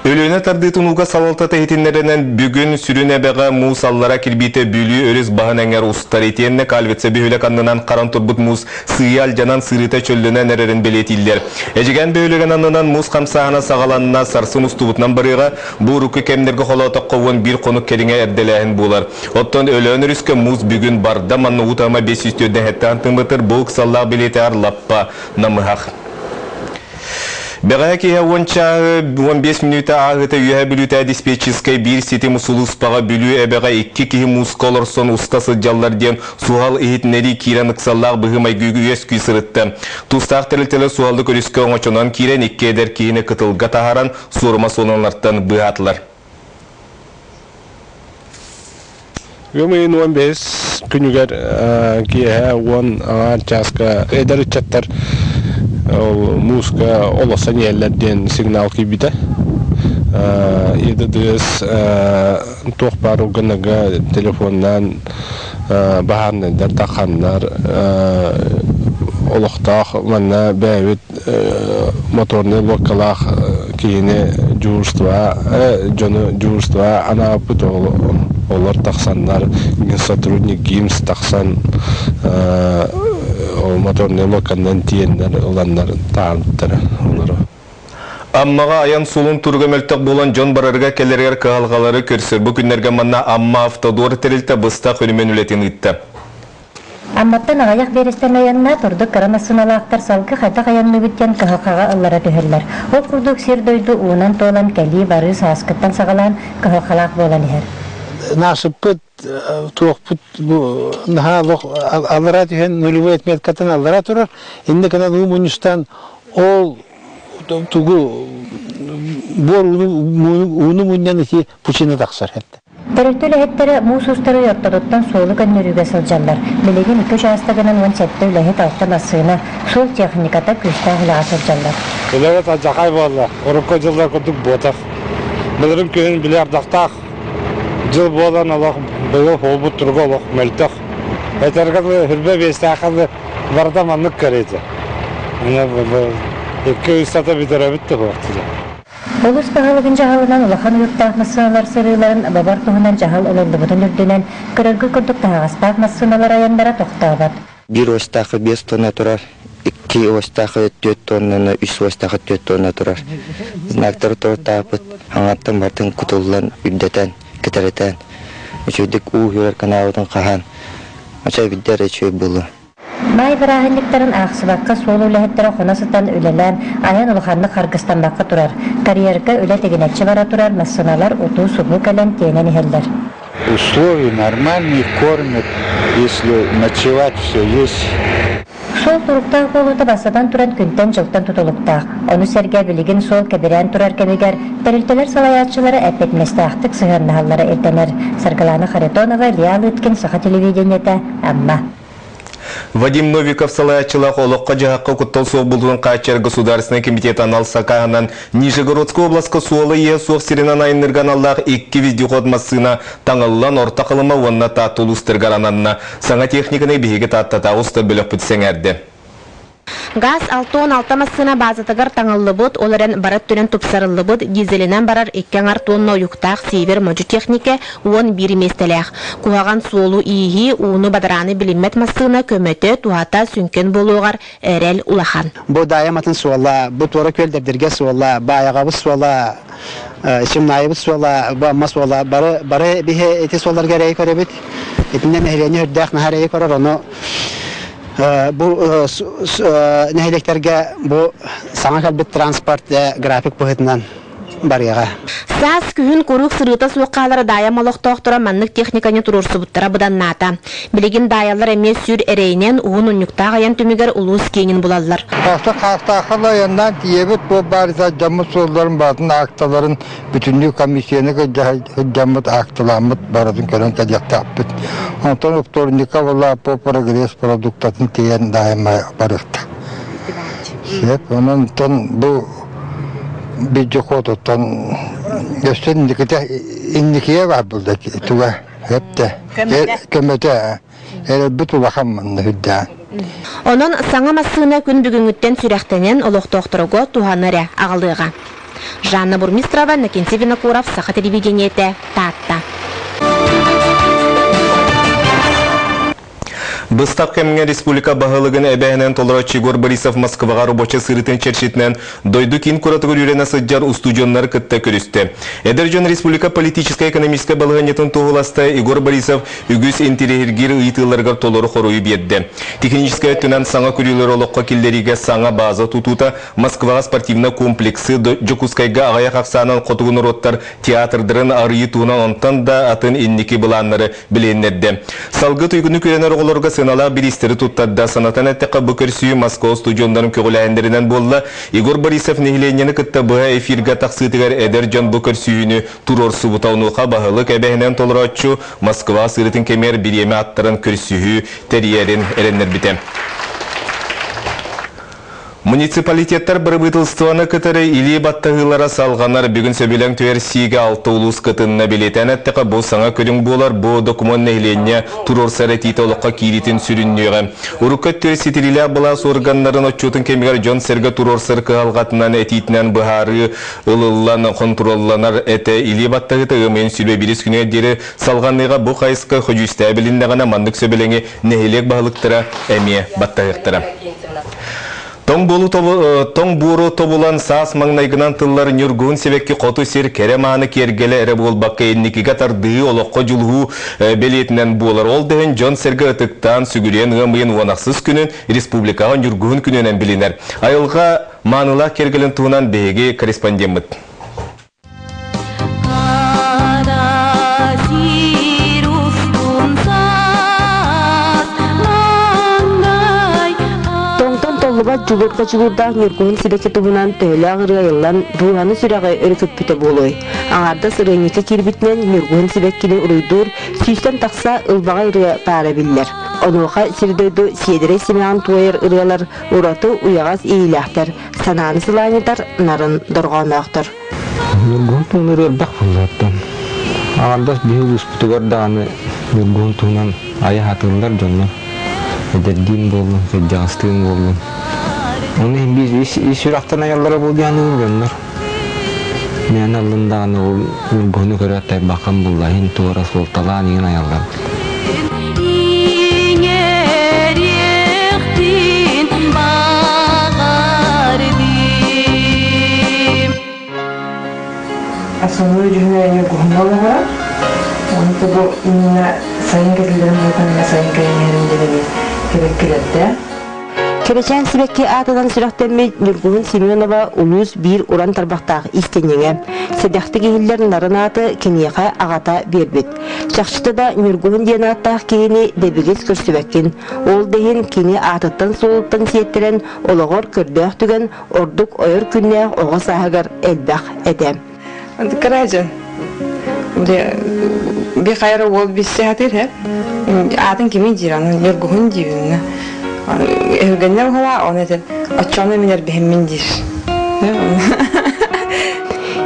Өлүөнэ тардыытын ууга салалтата иһитиннэринэн, бүгүн сүрүн эбэҕэ муус аллара кирбиитэ Бүлүү өрүс баһын эҥэр устар итиэннэ Кальвица бөһүөлэк аннынан харан турбут муус сыыйа алдьанан сырыыта чөллөнөн эрэрин бэлиэтииллэр. Эдьигээн бөһүөлэгин аннынан муус хамсааһына саҕаланна, сарсын устубутунан барыаҕа, бу урукку кэмнэргэ холоотоххо 11 хонук кэриҥэ эрдэлээһин буолар. Оттон Өлөөн өрүскэ муус бүгүн барда, манна уу таһыма 547 сантиметр, бу ыксаллаах билиэтэҕэр лаппа намыһах. Бэҕэһээ киэһэ уон чааһы 15 мүнүүтэ ааһыыта Үөһээ Бүлүүтээ диспетчерскэй биир ситим сулууспаҕа Бүлүү эбэҕэ икки киһи мууска олорсон уста сылдьаллар диэн суһал иһитиннэрии киирэн ыксаллаах быһыы-майгы үөскүү сырытта. Тустаах тэрилтэлэр суһаллык өрүскэ оҥочонон киирэн икки эдэр киһини кытылга таһааран суорума суоланалартан быыһаатылар. Ыам ыйын 15 күнүгэр киэһэ 10 аҥаар чааска эдэр ыччаттар ол мууска олоссон иһэллэр диэн сигнал киирбитэ. ЕДДС туох баар органнарга телефоннаан баһаарынайдар тахханнар олохтоох манна бэйэбит моторнай лодкалаах киһини дьуурство дьону дьуурство анаабыппыт олор тахсаннар сотрудник ГИМС тахсан ол моторнай лодканан тиэннэр ыланнар таһаарбыттара олору. Аммаҕа айан суолун туруга мөлтөх буолан дьон барарыгар-кэлэригэр кыһалҕалары көрсөр. Бу күннэргэ манна Амма Автодор тэрилтэ быстах өрөмүөн үлэтин ыытта. Амматтан аҕыйах биэрэстэн айаннаат, ордук кыра массыыналаахтар салгыы хайдах айанныыбыт диэн кыһалҕаҕа ыллара түһэллэр. Ол курдук сир-дойду уунан туолан кэлии-барыы сааскыттан саҕалаан кыһалҕалаах буолан иһэр. Насыппыт туохпут бу наһаа олох аллараа түһэн нулевой отметкаттан аллараа турар. Иннэ гынан уу мунньустан ол тугу буор ууну мунньан ити пучина тахсар этэ. Тэрилтэ үлэһиттэрэ муус устар ый ортотуттан суолу көннөрүүгэ сылдьаллар. Билигин икки учаастагынан 17 үлэһит, алта массыына, суол техниката күүстээх үлэҕэ сылдьаллар. Үлэбит алдьархай буолла. Урукку дьыллар курдук буотах. Былырыын күһүн били ардахтаах дьыл буолан олох быйыл буолбут туруга олох мөлтөх. Этэргэ дылы хүрбэ биэстээххэ дылы барыта маннык кэриэтэ. Икки устата бүтэрэ да буолту. Улуус баһылыгын дьаһалынан улахан уйуктаах массыыналар сырыыларын бобор туһунан дьаһал ылыллыбытын үрдүнэн, көрөргө курдук таһаҕастаах массыыналар айаннара тохтообот. Биир уостаахы 5 тонна турар, икки уостаахы 4 тоннаны, үс уостаахы 4 тонна турар. Знактары туруктааппыт, аҥаттан бартын кутуллан, үрдэтэн, кэтэрэтэн, үчүгдүк уу үрэр канаабытын хаһан, очо биддэр үчүгэй буолуо. Маай бырааһынньыктарын аахсыбакка суол үлэһиттэрэ хоно сытан үлэлээн, айан улаханнык харгыстаммакка турар. Карьерга үлэ тигинэччи бара турар, массыыналар утуу-субуу кэлэн тиэнэн иһэллэр. Условия нормальные, кормят, если ночевать все есть. Суол туруктаах буолуута бастатан туран күнтэн-дьылтан тутулуктаах. Ону сэргэ билигин суол кэбирээн турар кэмигэр тэрилтэлэр салайааччылара эппиэтинэстээхтик сыһыаннаһаллара ирдэнэр. Саргылана Харитонова, Илья Лыткин, Саха телевидениетэ, Амма. Вадим Новиков салайааччылаах олоххо-дьаһахха куттал суох буолуутун хааччыйар Государственнай комитет анал сакааһынан Нижегородскай областка суола-ииһэ суох сиринэн айанныырга аналлаах икки вездеход массыына таҥыллан Орто Халыма уонна Таатта улуустарыгар ананна. Саҥа техниканы биһиги Тааттатааҕы устар бөлөхпүт сэҥээрдэ. Газ 66 массыына баазатыгар таҥыллыбыт, ол эрэн бары өттүнэн тупсарыллыбыт, дизелинэн барар икки аҥар тонна уйуктаах Север модьу техникэ 11 миэстэлээх. Куһаҕан суолу-ииһи, ууну-бадарааны билиммэт массыына көмөтө, туһата сүҥкэн буолуоҕар эрэл улахан. Бу Даайа суола, бу Туора Күөл Дэбдиргэ суола, Баайаҕабыт суола, Симнаайыбыт суола, бу Амма суола бары бары биһи ити суолларга эрэйи көрөбүт. Итиннэ нэһилиэнньэ үрдээх наһаа эрэйи көрөр, ону бу нэһилиэктэргэ бу саҥа кэлбит транспорт график быһыытынан барыаҕа. Саас, күһүн куруук сырыыта суох хаалар Даайам олохтоохторо маннык техниканы туруорсубуттара быданнаата. Билигин даайаллар эмиэ сүр эрэйинэн уһун унньуктаах айан түмүгэр улуус киинин булаллар. Хаста хаастаахха айаннаан тиийэбит буол баарыта дьоммут суолларын баатын аакталарын бүтүннүү комиссияны сылдьаммыт аакталааммыт барытын көрөн кэлиэхтээхпит. Онтон вторника была по прогресс продуктатын тиийэн даайма барыахта. Сөп, онон бу видеохотуттан өссө инниките инникигэ бар булда туга өптө көмөтө эрэлбит улахан манна үрдээн. Онон саҥа массыына күн бүгүҥҥүттэн сүрэхтэнэн олохтоохторго туһаны эрэ аҕалыаҕа. Жанна Бурмистрова, Накинси Винокуров, Саха телевидениетэ, Таатта. Быстах кэмҥэ республика баһылыгын эбэһинэн толорооччу Егор Борисов Москваҕа рабочай сырыытын чэрчитинэн дойду киин куоратыгар үөрэнэ сылдьар устудьуоннары кытта көрүстэ. Эдэр дьон республика политическай-экономическай балаһыанньатын туоһуласта Егор Борисов үгүс интириэһиргиир ыйытыыларыгар толору хоруйу биэрдэ. Техническэй өттүнэн саҥа күрүөлэри олоххо киллэриигэ саҥа база тутуута Москваҕа спортивнай комплексы, Дьокуускайга аҕыйах ахсаанан хотугу норуоттар театрдарын арыйыы туһунан онтон да атын инники былааннары билиһиннэрдэ. Салгыы туйгуну күрэнэр оҕолорго сыаналаах бириистэри туттарда. Санатан эттэххэ, бу көрсүү Москва устудьуоннарын көҕүлээһиннэринэн буолла. Егор Борисов нэһилиэнньэни кытта быһа эфиргэ тахсыытыгар эдэр дьон бу көрсүһүүнү туруорсубута. Онуоха баһылык эбэһинэн толорооччу Москва сырыытын кэмигэр бириэмэ аттаран көрсүһүү тэрийэрин эрэннэрбитэ. Муниципалитеттар бырабыыталыстыбаны кытары илии баттаһыылара салҕанар. Бүгүн сөбүлэҥ түһэрсиигэ алта улуус кытынна. Бэлиэтээн эттэххэ, бу саҥа көрүҥ буолар. Бу докумуон нэһилиэнньэ туруорсар этиитэ олоххо киириитин сүрүннүөҕэ. Урукку өттүгэр ситириилээх былаас органнарын отчуотун кэмигэр дьон-сэргэ туруорсар кыһалҕатынан этиитинэн быһаарыы ылыллан хонтуруолланар этэ. Илии баттаһыыта ыам ыйын сүбэ биирис күнүгэр диэри салҕаныыга бу хайысха көдьүүстээх билиннэҕинэ маннык сөбүлэҥи нэһилиэк баһылыктара эмиэ баттаһыахтара. Тоҥ буолу тоҥ буору тобулан саас маҥнайгынан тыллар ньургуһун сибэкки хоту сир кэрэ-мааны киэргэлэ эрэ буолбакка инникигэ тардыһыы олоххо дьулуһуу бэлиэтинэн буолар. Ол да иһин дьон-сэргэ ытыктаан сүгүрүйэн ыам ыйын уон ахсыс күнүн республикаҕа ньургуһун күнүнэн билинэр. Айылҕа маанылаах киэргэлин туһунан биһиги корреспондеммыт. Тоҥтон толлубат дьулурга дьулуурдаах Ньургуһун сибэкки туһунан төһөлөөх ырыа айыллан дууһаны сүрэҕи өрүкүппүтэ буолуой? Аҥаардас ырыанньыкка киирбитинэн Ньургуһун сибэккини уруйдуур сүүстэн тахса ылбаҕай ырыа баара биллэр. Онуоха сир-дойду сиэдэрэй симэҕин туойар ырыалар ураты уйаҕас иилээхтэр, санааны сылаанньытар нарын дорҕооноохтор. Ньургуһун туһунан ырыа элбэх буоллааттан. Аҕардас биһи улууспутугар даҕаны Ньургуһун туһунан айа сатыыллар дьоннор. Эдэрдиин буоллун, кырдьаҕастыын буоллун. Ону иһин биир ис сүрэхтэн айаллара буолуон дьоннор. Мээнэ ыллын даҕаны ол Ньургуһуну көрөөт тайбаххын булла иһин туора суолталаан иһин айаллар. Основной дьүһүнэ ньургуһуҥҥа олоҕурар. Ону бу именно сайын кэтиллэрин буолтан сайын кэлин диэн сибэккилэрдээх. Кэрэчээн сибэкки аатынан сүрэхтэммит Ньургуһун Семенова улуус биир уран тарбахтаах иистэнньэҥэ. Сэдэхтик иһиллэр нарын ааты киниэхэ аҕата биэрбит. Чахчыта да Ньургуһун диэн ааттаах киһини дэбигис көрсүбэккин. Ол да иһин кини аатыттан-суолуттан сиэттэрэн олоҕор көрдөөх түгэн ордук ойор күннээх оҕо сааһыгар элбэх этэ. Кыраажын. Би хайара уол биссе хатыр хэ. Атын кими диир аны Ньургуһун диибин. Өһүргэннэр уһала оны этер оччону минер биһиммин диир.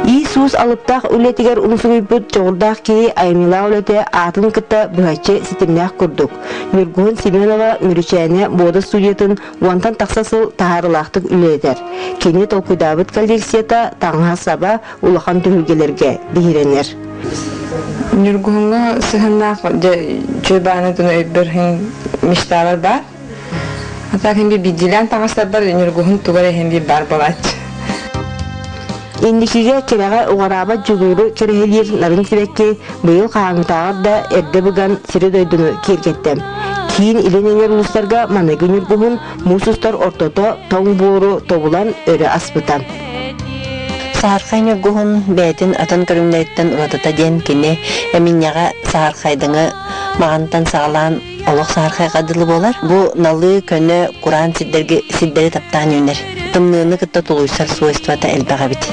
Иисус алыптаах үлэтигэр умсугуйбут дьоҕурдаах киһи айымньылаах үлэтэ аатын кытта быһаччы ситимнээх курдук. Ньургуһун Семенова Мүрүчээнэ муода студиятын уонтан тахса сыл таһаарыылаахтык үлэлэтэр. Кини толкуйдаабыт коллекцията таҥаһа-саба улахан түһүлгэлэргэ биһирэнэр. Ньургуһуҥҥа сыһыннаах дьэ бааны өйбөр мечталар баар. А так хин биирдиилээн таҥастарбар ньургуһун тугар иһин биир баар буолааччы. Инникигэ кэрэҕэ уҕараабат дьулууру кэрэһилиир нарын сибэкки быйыл хаһааҥҥытааҕар да эрдэ быган сири-дойдуну киэргэттэ. Киин илин эҥэр улуустарга маныгы ньургуһун муус устар ортото тоҥ буору тобулан өрө аспыта. Саһархай ньургуһун бэйэтин атын көрүҥнэриттэн уратыта диэн кини эминньэҕэ саһархайдыҥы маҕантан саҕалаан олох саһархайга дылы буолар. Бу налыы, көнө, кураан сирдэргэ сирдэри таптаан үүнэр. Тымныыны кытта тулуйсар свойствота элбэх эбит.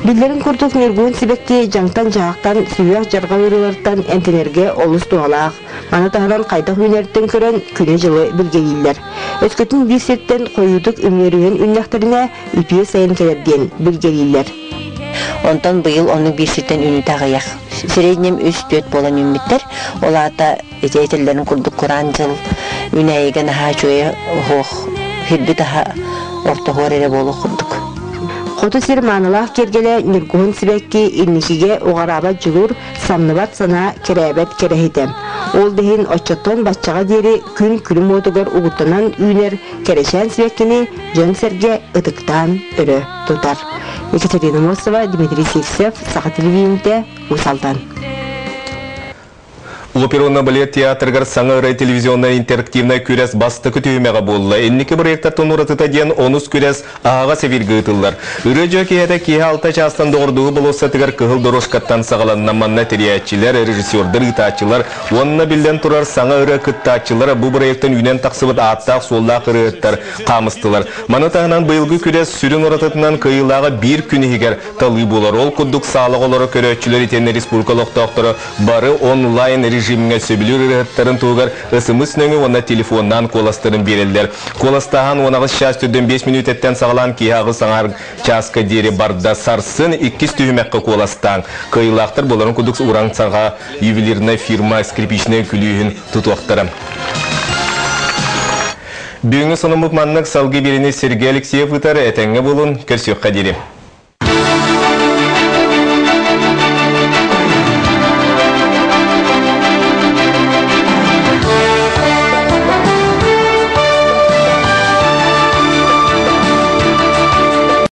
Биллэрин курдук ньургуһун сибэкки дьаҥтан-дьаһахтан, сүһүөх дьарҕа ыарыылартан эмтэнэргэ олус туһалаах. Маны таһынан хайдах үүнэриттэн көрөн күнү-дьылы билгэлииллэр. Өскөтүн биир сиртэн хойуутук үмүөрүһэн үүннэхтэринэ, үтүө сайын кэлэр диэн билгэлииллэр. Онтон быйыл ону биир сиртэн үүнүүтэ аҕыйах. Среднем үс-түөрт буолан үүммүттэр. Ол аата ити этэллэрин курдук кураан дьыл үүнээйигэ наһаа үчүгэй оһуох, хирбит аһа ортоһуор эрэ буолуох курдук. Хоту сир маанылаах киэргэлэ ньургуһун сибэкки инникигэ уҕараабат дьулуур, самныбат санаа кэрээбэт кэрэһитэ. Ол да иһин оччоттон баччаҕа диэри күн күлүм уотугар угуттанан үүнэр кэрэчээн сибэккини дьон-сэргэ ытыктаан өрө тутар. Екатерина Мосова, Дмитрий Сивцев, Саха телевидениетэ, Уус Алдан. Оперонно балет театрыгар саҥа ырай телевизионнай интерактивнай күрэс бастакы түһүмэҕэ буолла. Инники проектартан уратыта диэн онус күрэс аһаҕас эфиргэ ыытыллар. Ырыа дьиэ киһитэ киэһэ алта чаастан доҕордуһуу болуоссатыгар кыһыл дорожкаттан саҕаланна. Манна тэрийээччилэр, режиссердар, ыытааччылар уонна биллэн турар саҥа ырыа кыттааччылара бу проектан үүнэн тахсыбыт ааттаах-суоллаах ырыаһыттар хаамыстылар. Маны таһынан быйылгы күрэс сүрүн уратытынан кыайыылааҕы биир күн иһигэр талыы буолар. Ол курдук саала оҕолоро көрөөччүлэр итиэннэ республика олохтоохторо бары онлайн режимҥэ сөбүлүүр ырыаһыттарын туһугар СМС нөҥүө уонна телефоннаан куоластарын биэрэллэр. Куоластааһын 18 чаас түрдэн 5 мүнүүтэттэн саҕалаан киэһэ аҕыс аҥаар чааска диэри барда. Сарсын иккис түһүмэххэ куоластааҥ. Кыайыылаахтар буоларын курдук Уран саҕа ювелирная фирма скрипичнай күлүүһүн тутуохтара. Бүгүҥҥү сонуммут маннык салгыы биэриини Сергей Алексеев ыытар. Этэҥҥэ буолун, көрсүөххэ диэри.